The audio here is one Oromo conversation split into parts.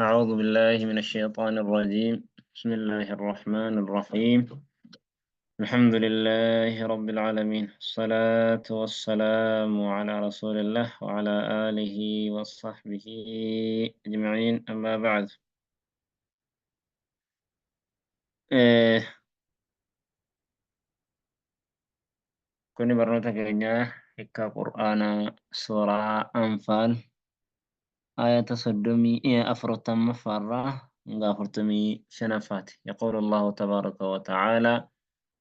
أعوذ بالله من الشيطان الرجيم. بسم الله الرحمن الرحيم. الحمد لله رب العالمين، الصلاة والسلام على رسول الله وعلى آله وصحبه أجمعين، أما بعد. كوني برنوتا كرنيا حكا قرآن سورة أنفال آية صدومي أفرتم فرة غافرتمي شنفات. يقول الله تبارك وتعالى: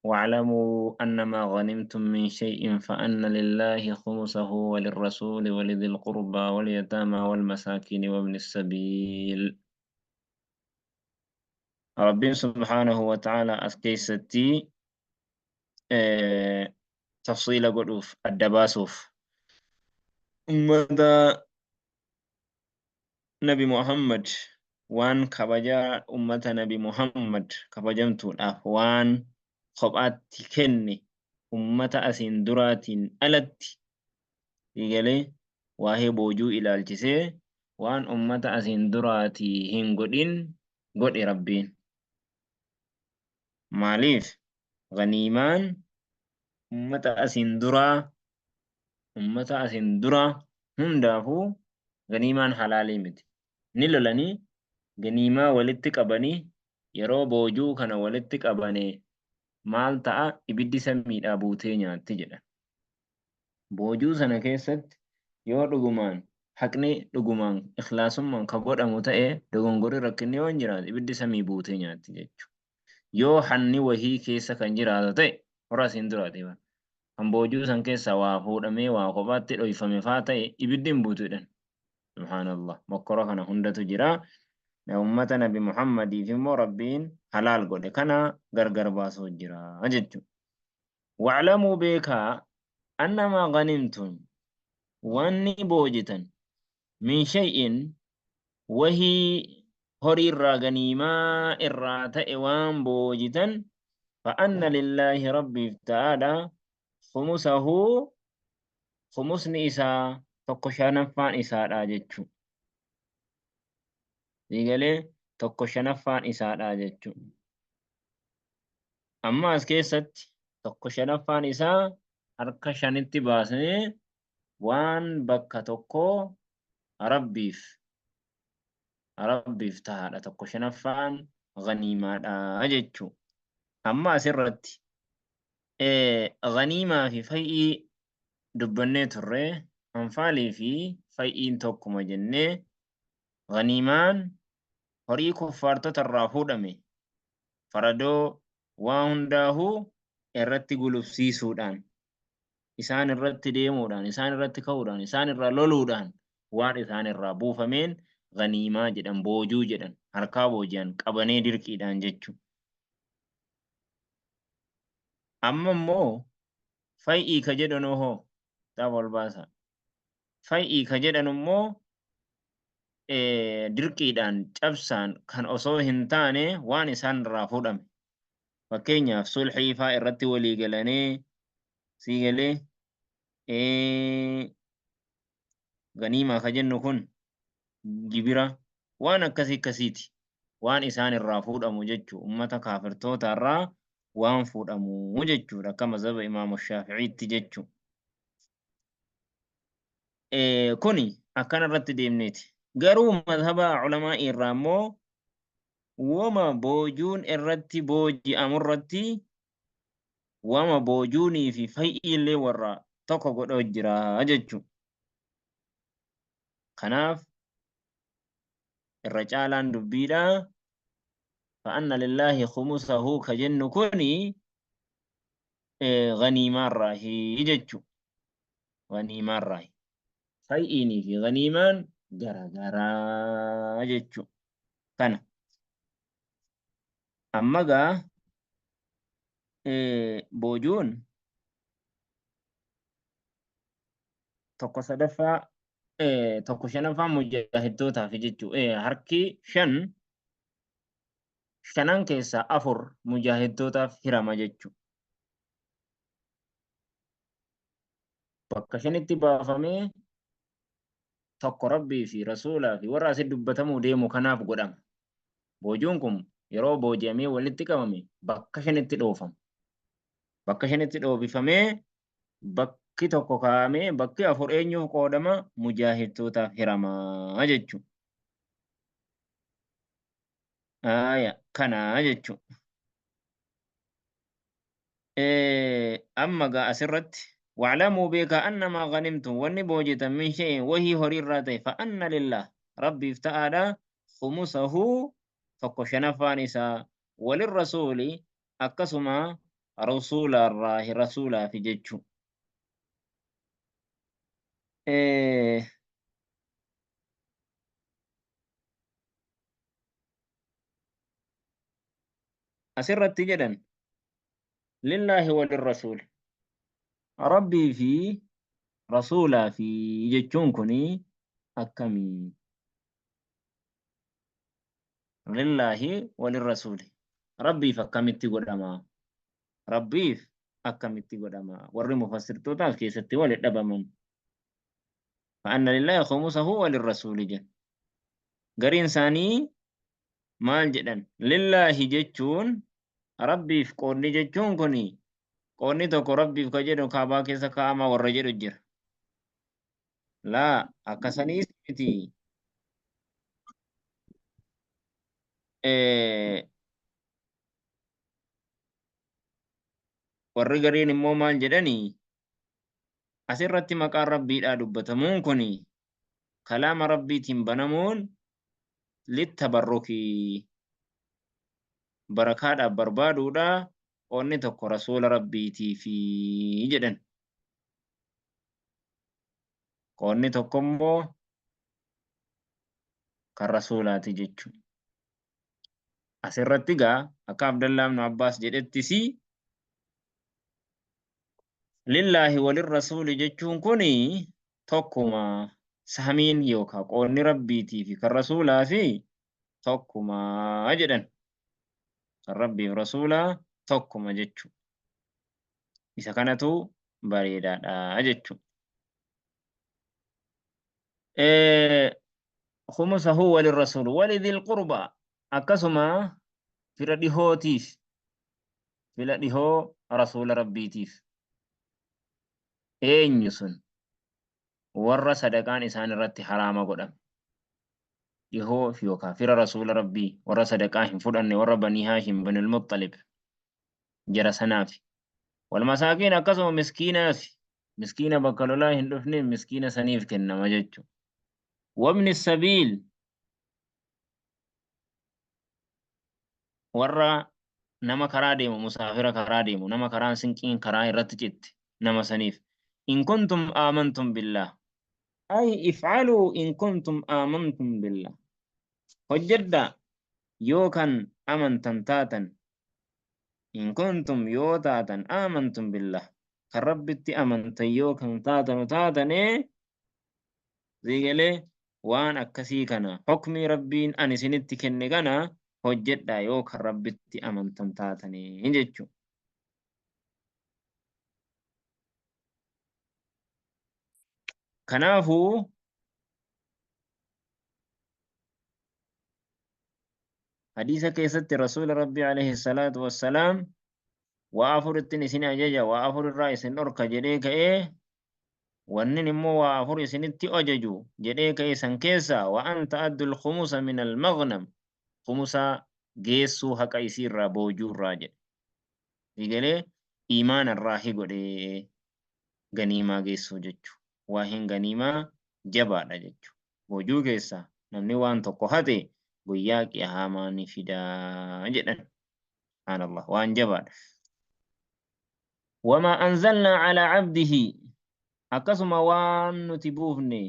واعلموا أن ما غنمتم من شيء فأن لله خمسه وللرسول ولذي القربى واليتامى والمساكين وابن السبيل. ربي سبحانه وتعالى أسكيستي تفصيل قدوف الدباسوف أمة نبي محمد وان كبجا أمة نبي محمد كبجمتو وان kophaatti kenne ummata asiin duraatiin alatti eegalee waa'ee boojuu ilaalchisee waan ummata asiin duraatii hin godhin godhe Rabbiin. Maaliif? Ganiimaan ummata asiin duraa hundaafuu ganiimaan halaalii miti. Ni lolanii ganiimaa walitti qabanii, yeroo boojuu kana walitti qabane maal ta'a? Ibiddi samiidhaa buutee nyaatti jedha. Boojuu sana keessatti yoo dhugumaan haqni, dhugumaan ikhlaasummaan ka godhamu ta'e, dogongorri, rakkinni yoo hin jiraate, ibiddi samii buutee nyaatti jechuudha. Yoo hanni wahii keessa kan jiraatu ta'e, hora asiin duraati kan boojuu san keessaa waa fuudhamee waa kophaatti dhoyfame faa ta'e, ibiddi hin buutu jedhan. Subhaanallah, mokkora kana hundatu jira. Ummata Nabi Muhammadiif immoo Rabbiin halaal godhe kana gargar baasuu jira jechuudha. واعلموا beekaa، أن ما غنمتم wanni boojitan، من شيء wahii horii irraa, ganiimaa irraa ta'e waan boojitan، فأن لله rabbiif ta'aadha، خمسه khumusni isaa, tokko shanaffaan isaadha jechuu. Siigalee? Tokko shanaffaan isaadha jechuu. Amma as keessatti tokko shanaffaan isaa harka shanitti baasnee waan bakka tokkoo rabbiif tahaadha. Tokko shanaffaan ganiimaadha jechuu. Amma asirratti ganiimaa fi fay'ii dubbannee turre. Anfaalii fi fay'iin tokkuma jennee, ganiimaan horii kuffaartota irraa fuudhame, faradoo waa hundaahuu irratti gulufsiisuudhaan, isaan irratti deemuudhaan, isaan irratti ka'uudhaan, isaan irraa loluudhaan waan isaan irraa buufameen ganiimaa jedhan, boojuu jedhan, harkaa booji'an, qabanee dirqiidhaan jechuudha. Amma immoo fay'ii ka jedhan hoo? Xaaba ol baasa. Fay'ii ka jedhan immoo dirqiidhaan cabsaan kan osoo hin taane waan isaan irraa fuudhame. Fakkeenyaaf sulhii faa irratti walii galanii, sii galee, ganiimaa ka jennu kun gibira, waan akkasii akkasiiti. Waan isaan irraa fuudhamu jechuu, ummata kaafirtoota irraa waan fuudhamu jechuudha, akka mazhaba Imaamu Shaafi'iitti jechuu. Kuni akkana irratti deemneeti. Garuu mazhaba culamaa irraa immoo wama boojuun irratti booji'amu irratti wama boojuunii fi fay'ii illee warra tokko godhoo jira jechuu. Kanaaf irra caalaan dubbiidha. فأن لله خمسه ka jennu kuni ganiimaarraahi jechuu. Ganiimaarraahi. Fay'iinii fi ganiimaan garagaraa jechuu. Kana. Amma gaa boojuun tokko sadaffaa, tokko shanaffaa mujaahidtootaaf jechuu. Harki shan, shanan keessaa afur mujaahidtootaaf hirama jechuu. Bakka shanitti baafamee Tokko Rabbii fi Rasuulaa fi warra asitti dubbatamuu deemu kanaaf godhama. Boojuun kun yeroo booji'amee walitti qabame bakka shanitti dhoofama. Bakka shanitti dhoobifamee bakki tokko kaa'amee bakki afur eenyuuf qoodama? Mujaahidtootaaf hirama jechuudha. Aaya kana jechuudha. Amma gaa asirratti wa'lamuu beekaa annamaa ghanimtum wanni boojitan min shay'in wahii horii irraa ta'e fa'anna lillah rabbiif ta'aadha khumusahu tokko shanaffaan isaa walirrasuuli akkasuma rasuulaarraahi rasuulaafi jechuu. Asirratti jedhan lillaahi walirrasuul rabbii fi rasuulaa fi jechuun kun akkamii? Lillaahi walirrasuuli rabbiif akkamitti godhama? Rabbiif akkamitti godhama? Warri mufassirtootaas keessatti wali dhabaman. Fa'anna lillaahi khumusahu walirrasuuli jedhu. Gariin isaanii maal jedhan? Lillaahi jechuun rabbiif qoodni jechuun kun qoodni tokko rabbiif ka jedhu kaabaa keessa kaa'ama warra jedhu jira. Laa akkasaniis miti. Warri gariin immoo maal jedhanii? Asirratti maqaan rabbiidhaa dubbatamuun kun kalaama rabbiitiin banamuun littabarruki barakaadhaaf barbaaduudha qoonni tokko rasuula rabbiitiifi jedhan. Qoonni tokko immoo kan rasuulaati jechuudha. Asirratti gaa akka Abdallaa ibn Abbaas jedhettis lillaahi walirrasuuli jechuun kun tokkuma sahmiin yookaan qoonni rabbiitii fi kan rasuulaa fi tokkuma jedhan. Kan rabbiif rasuulaa tokkuma jechuudha. Isa kanatu bareedaadha jechuudha. Khumusahu walirrasuul walidhil qurbaa akkasuma fira dhihootiif fila dhihoo rasuula rabbiitiif eenyu sun warra sadaqaan isaan irratti haraama godhame dhihoo yookaan fira rasuula rabbii warra sadaqaa hin fudhanne warra banii haashim banil muxxalib jara sanaafi wal masaakiin akkasuma miskiinaafi miskiina bakka lolaa hin dhufne miskiina saniif kennama jechuudha. Wabni sabiil warra nama karaa deemu musaafira karaa deemu nama karaan sinqiin karaa irratti citte nama saniif in kuntum aamantum billah ay if'aluu in kuntum aamantum billah hojjedhaa yoo kan amantan taatan in kuntum yoo taatan aamantum billah kan rabbitti amantan yoo kan taatanu taatanee Siigalee waan akkasii kana hukmii rabbiin ani isinitti kenne kana hojjedhaa yoo kan rabbitti amantan taatanii jechuudha. Kanaafuu hadiisa keessatti rasuula rabbii alayhi salaatu wassalaam waa afurittin isin ajaja waa afur irraa isin dhorka jedhee ka'ee Wannin immoo waa afur isinitti ajaju jedhee ka'e san keessaa wa an ta'addul khumusa min al-maghnam khumusa geessuu haqa isii irraa boojuu irraa jedhe. Egalee iimaana irraa hi godhee ganiimaa geessuu jechu. Waaheen ganiimaa jabaadha jechu. Boojuu keessaa namni waan tokko hate guyyaa qiyaamaa ni fidaa jedhan. Subhaanallah waan jabaadha. Wamaa anzalnaa calaa cabdihi akkasuma waan nuti buufne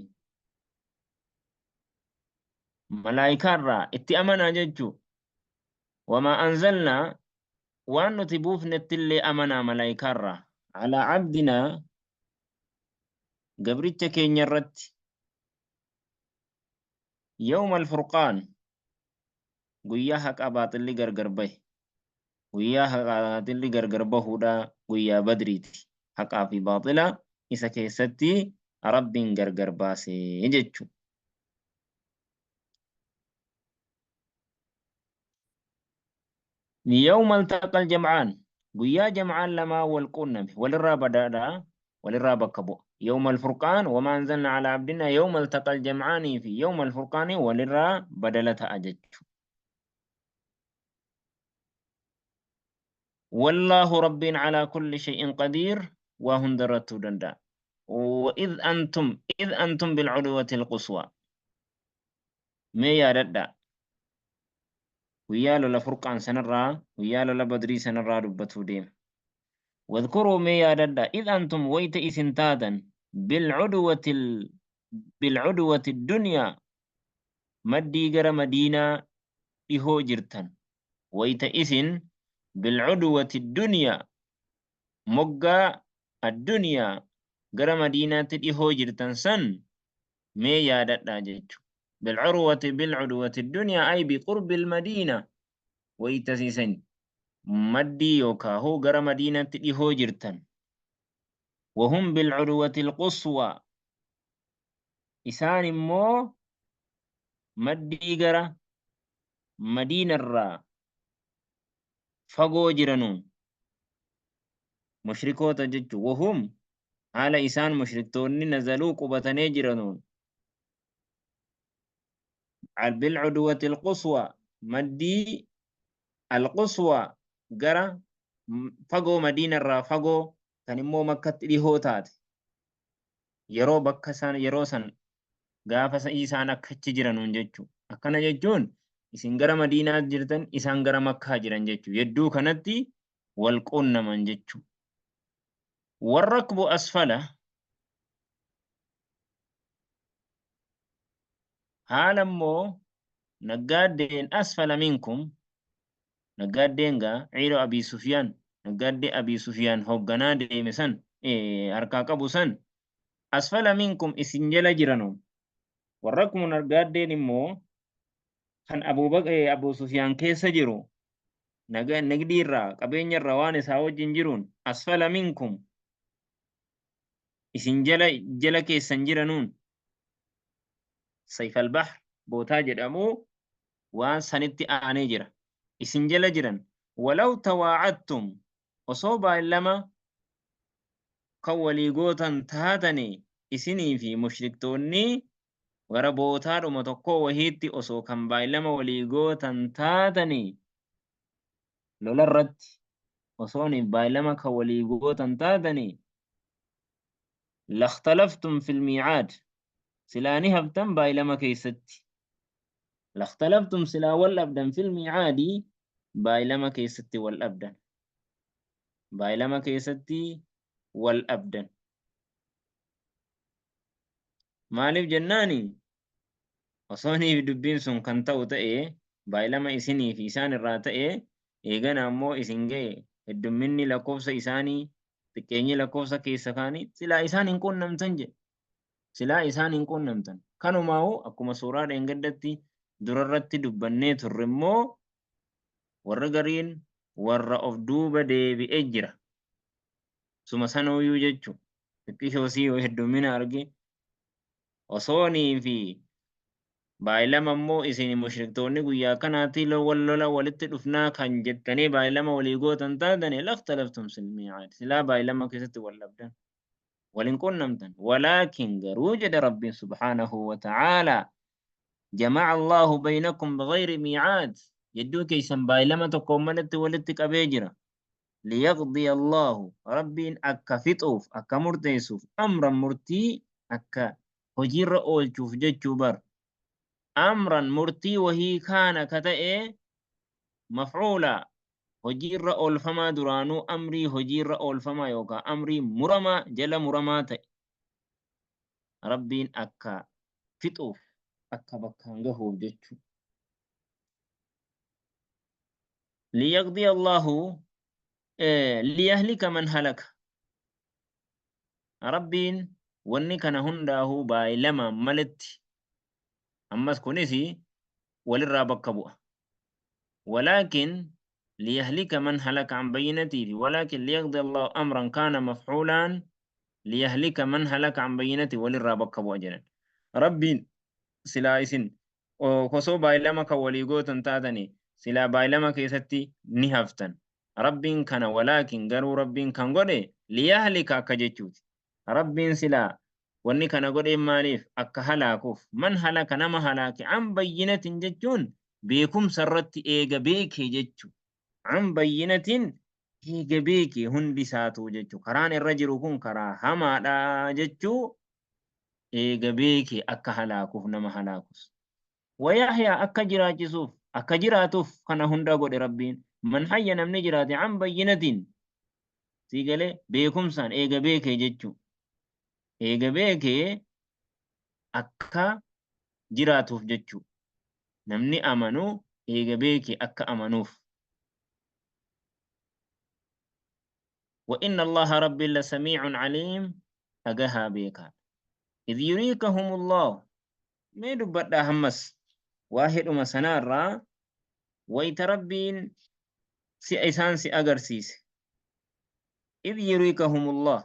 malaayikaarraa itti amanaa jechuu wamaa anzalnaa waan nuti buufnettillee amanaa malaayikaarraa calaa cabdinaa gabricha keenya irratti yawma alfurqaan guyyaa haqaa baaxilli gargar bahe Guyyaa haqaa baaxilli gargar bahuudha guyyaa Badriiti. Haqaa fi baaxila isa keessatti Rabbiin gargar baase jechu. Yawma altaqal jam'aan, guyyaa jam'aan lamaa wal quunname, walirraa badaadha, walirraa bakka bu'a. Yawma alfurqaan wamaa anzalna ala abdina, yawma altaqal jam'aanii fi yawma alfurqaanii walirraa badala ta'a jechuudha. Wallaahu rabbiin alaa kulli shay'in qadiir, waa hunda irrattuu danda'a. Wa idh antum idh antum bil'udwati alquswaa, mee yaadadhaa guyyaa lola furqaan sanarraa, guyyaa lola badrii sanarraa dubbatuu deema. Wadhkuruu, mee yaadadhaa, idh antum, wayta isin taatan, bil'udwati dunyaa, maddii gara madiinaa dhihoo jirtan, wayta isin bil'udwati dunyaa, moggaa addunyaa gara madiinaatti dhihoo jirtan san mee yaadadhaa jechu. Bil'udwati dunyaa ay biqurbi almadiina, wayta isin maddii yookaa hoo gara madiinaatti dhihoo jirtan. Wahum bil'udwati alquswaa, isaan immoo maddii gara madiinarraa fagoo jiranuun, mushrikoota jechu. Wahum, haala isaan mushriktoonni, nazaluu, qubatanii jiranuun, bil'udwati alquswaa, maddii alquswaa gara fagoo, madiinarraa fagoo kan immoo makkatti dhihoo taate, yeroo bakka isaan yeroo san gaafa isaan akkachi jiranuun jechu. Akkana jechuun isin gara madiinaa jirtan, isaan gara makkaa jiran jechu. Yedduu kanatti wal quunnaman jechu. Warrakbu asfala, haala immoo naggaaddeen, asfala minkum, naggaaddeen gaa ciiroo Abii Sufyaan, naggaaddee Abii Sufyaan hoogganaa deeme san harkaa qabu san, asfala minkum, isin jala jiranu. Warrakbu, naggaaddeen immoo kan Abuu Sufyaan keessa jiru, nagdii irraa, qabeenya irraa waan isaa wajjin jiruun, asfala minkum, isin jala keessan jiranuun, sayf al-bahr bootaa jedhamu waan sanitti aanee jira, isin jala jiran. Walaw tawaacadtum, osoo baay'lama kan walii gootan taatani, isinii fi mushriktoonni gara bootaadhuma tokkoo wahiitti osoo kan baay'lama walii gootan taatani, lola irratti osooniif baay'lama kan walii gootan taatani, lakhtalaftum fil miicaad, silaa ni haftan baay'lama keessatti. Lakhtalaftum, silaa wal dhabdan, fil miicaadi, baay'lama keessatti wal dhabdan, baay'lama keessatti wal dhabdan. Maaliif jennaani, osooniif dubbiin sun kan ta'u ta'e, baay'lama isinii fi isaan irraa ta'e, eegana ammoo isin ga'e heddumminni lakkoofsa isaanii, xiqqeenyi lakkoofsa keessa kaanii, silaa isaan hin quunnamtan jedhe. Silaa isaan hin quunnamtan. Kanumaa'u akkuma suuraa dheengaddatti durarratti dubbannee turre immoo, warri gariin warra of duuba deebi'e jira. Suma sanuuyyuu jechu xiqqishoosii yoo heddummina arge, osoonii fi baay'ilama immoo isin mushriktoonni guyyaa kanaatti wal lola walitti dhufnaa kan jettanii baay'ilama walii gootan taatani, lakhtalaftum fil miicaad, silaa baay'ilama keessatti wal dhabdan, wal hin qunnamtan. Walaakin, garuu jedha rabbiin subhaanahu wa ta'aalaa, jamaca Allahu baynakum bighayri miicaad, jedduu keessan baay'ilama tokkoon malatti walitti qabee jira. Liyaqdiya Allahu, rabbiin akka fixuuf, akka murteessuuf, amran, murtii akka hojiirra oolchuuf jechuu bar. Amran, murtii wahii, kaana, ka ta'e, mafcuula, hojiirra oolfamaa, duraanuu amrii hojiirra oolfamaa yookaan amrii muramaa, jala muramaa ta'e rabbiin akka fixuuf, akka bakkaan gahuuf jechuu. Liyaqdiya Allahu, liyahlika man halaka, rabbiin wanni kana hundaahuu baay'ilamaan maletti. Ammas kunis walirraa bakka bu'a. Walaakin liyahlika man halaka an bayyinatii fi walaakin liyaqdi Allahu amran kaana mafcuulaan liyahlika man halaka an bayyinatii walirraa bakka bu'a jedhan. Rabbiin silaa isin osoo baay'ilama kan walii gootan taatanii, Silaa baay'ilama keessatti ni haftan. Rabbiin kana walaakin garuu Rabbiin kan godhe liyahlika akka jechuuti. Rabbiin silaa wanni kana godheen maaliif akka halaakuuf man halaka nama halaake an bayyinatin jechuun beekumsa irratti eega beekee jechu. An bayyinatin eega beekee hundi isaatuu jechu. Karaan irra jiru kun karaa hamaadha jechuu eega beekee akka halaakuuf nama halaakus. Wayahyaa akka jiraachisuuf akka jiraatuuf kana hunda godhe Rabbiin. Man hayya namni jiraate an bayyinatin sii galee beekumsaan eega beekee jechuu. Eega beekee akka jiraatuuf jechuu. Namni amanu eega beekee akka amanuuf. Wa inna Allaha Rabbiin la samiicun caliim dhagahaa beekaadha. Idh yuriikahumullahu Mee dubbadhaa hammas waahedhuma sanaarraa wayta Rabbiin si isaan si agarsiise. Idh yuriikahumullah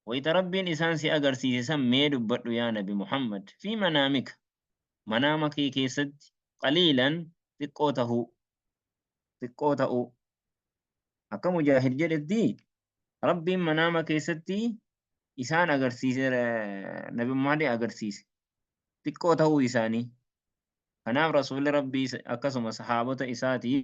wayta Rabbiin isaan si agarsiise san mee dubbadhu yaa nabi Muhammad fi manaamika manaama kee keessatti qaliilan xiqqoo tahuu xiqqoo ta'uu akka Mujaahid jedhetti Rabbiin manaama keessatti isaan agarsiise nabi Muhammad agarsiise xiqqoo ta'uu isaanii kanaaf rasuulli Rabbii akkasuma sahaabota isaatii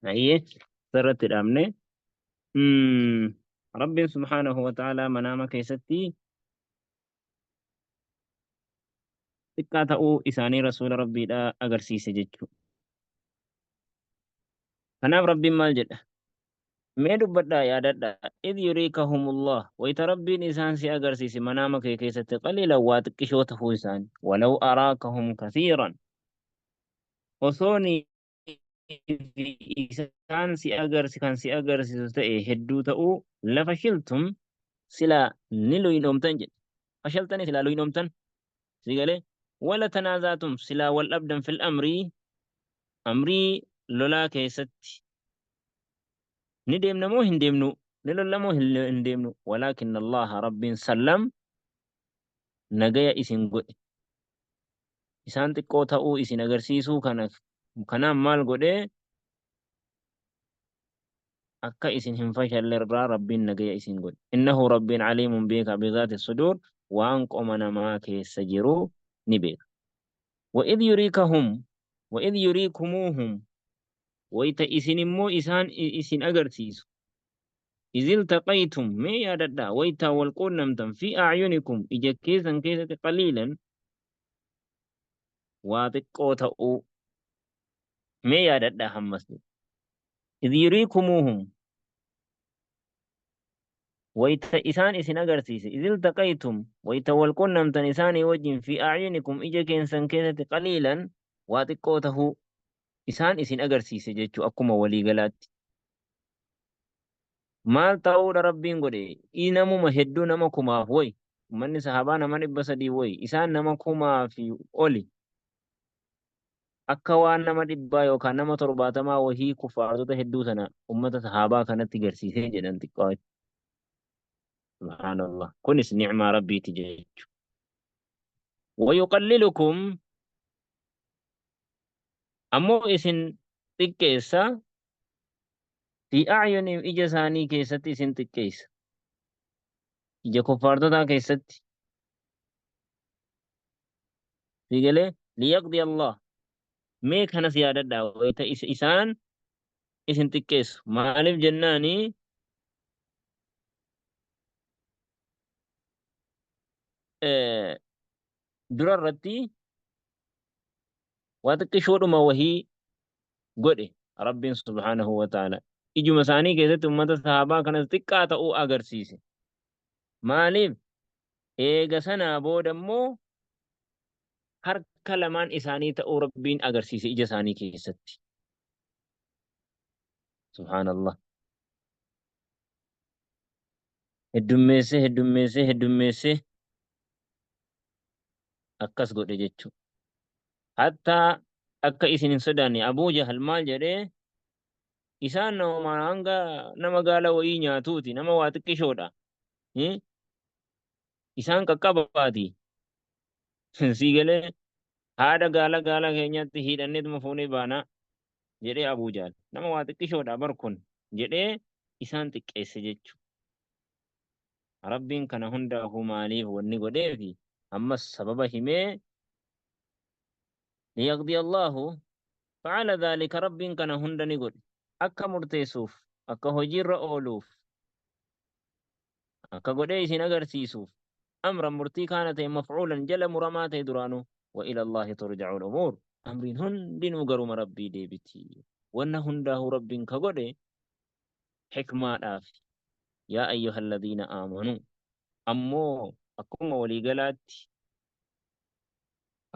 Hayyee asirratti dhaabne. Rabbiin subhaanahu wa ta'aalaa manaama keessatti xiqqaa ta'uu isaanii rasuula Rabbiidha agarsiise jechuudha. Kanaaf Rabbiin maal jedha? Mee dubbadhaa yaadadhaa. Idh yuriikahumullah wayita Rabbiin isaan si agarsiise manaama kee keessatti qaliilan waa xiqqishoo ta'uu isaanii. Walaw araakahum kathiiran osoo ni fi isaan si agarsi kan si agarsiisu ta'e hedduu ta'uu lafa shiltum silaa ni luynoomtan jedhe. Fashaltanii silaa luynoomtan si galee wala tanaazaatum silaa wal dhabdan fil amrii amrii lolaa keessatti ni deemna moo hin deemnu ni lolla moo hin deemnu walaakin Allaha rabbiin sallam nagaya isin godhe isaan xiqqoo ta'uu isin agarsiisuu kana kanaan maal godhee akka isin hin fashalle irraa rabbiin nagaya isin godhe innahu rabbiin aliimun beeka bizaati suduur waan qoma namaa keessa jiru ni beeka. Wa'id yuriikahum wa'id yuriikumuuhum wayta isin immoo isaan isin agarsiisu izil taqaytum mee yaadadhaa waytaa wal quunnamtan fi a'yunikum ija keessan keessatti qaliilan waa xiqqoo ta'uu mee yaadadhaa hammas idh yuriikumuuhum wayta isaan isin agarsiise idh iltaqaytum wayta wal qunnamtan isaanii wajjin fi a'yunikum ija keessan keessatti qaliilan waa xiqqoo tahuu isaan isin agarsiise jechuu akkuma waliigalaatti maal ta'uudha rabbiin godhe namuma hedduu nama kumaaf woy ummanni sahabaa nama 300 woy isaan nama kumaa fi oli akka waan nama 100 yookaan nama 70 wahii kufaartota hedduu sana ummata sahaabaa kanatti garsiisee jedhan xiqqoo. Subhaanallah. Kunis ni'maa rabbiiti jechuudha. Wayuqallilukum ammoo isin xiqqeessa fi a'yunihim ija isaanii keessatti isin xiqqeessa. Ija kuffaartotaa keessatti. Sigalee liyaqdi Allah mee kanas yaadadhaa wayita isaan isin xiqqeessu maaliif jennaani dura irratti waa xiqqishoodhuma wahii godhe Rabbiin subhaanahu wa ta'ala ijuma isaanii keessatti ummata sahaabaa kanas xiqqaa ta'uu agarsiise maaliif eega sanaa booda immoo harka lamaan isaanii ta'uu Rabbiin agarsiise ija isaanii keessatti. Subhaanallah. Heddummeessee heddummeessee heddummeessee akkas godhe jechuudha. Hattaa akka isin hin sodaanne Abuu Jahal maal jedhee isaan nama hanga nama gaala wayii nyaatuuti nama waa xiqqishoodha. Isaan qaqqabaati. Sii galee haadha gaala gaala keenyatti hiidhanneetuma fuunee baanaa jedhee Abuu Jaal. Nama waa xiqqishoodha bar kun jedhee isaan xiqqeesse jechuudha. Rabbiin kana hundaafuu maaliif wanni godheefi ammas sababa himee liyaqdi Allahu fa'ala dhaalika Rabbiin kana hunda ni godhe akka murteessuuf akka hojiirra ooluuf akka godhee isin agarsiisuuf amran murtii kaana ta'e maf'uulan jala muramaa ta'e duraanuu wa ila Allaahi turja'ul umuur amriin hundinuu garuma Rabbii deebiti wanna hundaahuu Rabbiin ka godhe hikmaadhaaf yaa ayyuhalladiina aamanuu ammoo akkuma waliigalaatti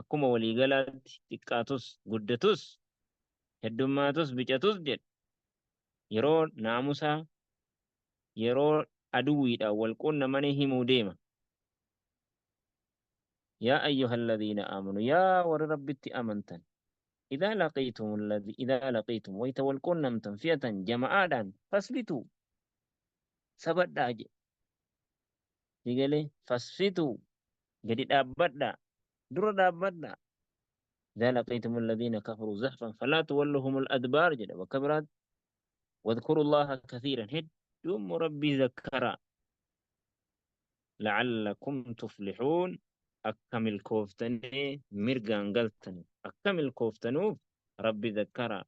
akkuma waliigalaatti xiqqaatus guddatus heddummaatus bicatus jedhe yeroo naamusaa yeroo aduwwiidhaan wal quunnamanii himuu deema. Yaa ayyuhalladhiina aamanu yaa warri Rabbitti amantan idhaa laqiitum alladhi idhaa laqiitum wayta wal quunnamtan fi'atan jama'aadhaan fasbituu sabadhaa jedhe. Sigalee fasbituu gadi dhaabbadhaa dura dhaabbadhaa. Idhaa laqiitum alladhiina kafaruu zahfan falaa tuwalluhumul adbaar jedha bakka biraatti. واذكروا الله كثيرا هدوم ربي ذكرا لعلكم تفلحون أكمل كوفتني مرقان قلتني أكمل كوفتنوف ربي ذكرا.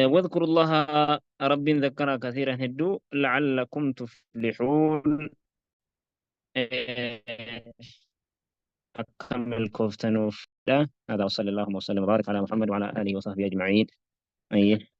واذكروا الله رب ذكر كثيرا هدو لعلكم تفلحون. أكمل كوفتنوف. هذا، وصلى اللهم وسلم وبارك على محمد وعلى آله وصحبه أجمعين. أيه.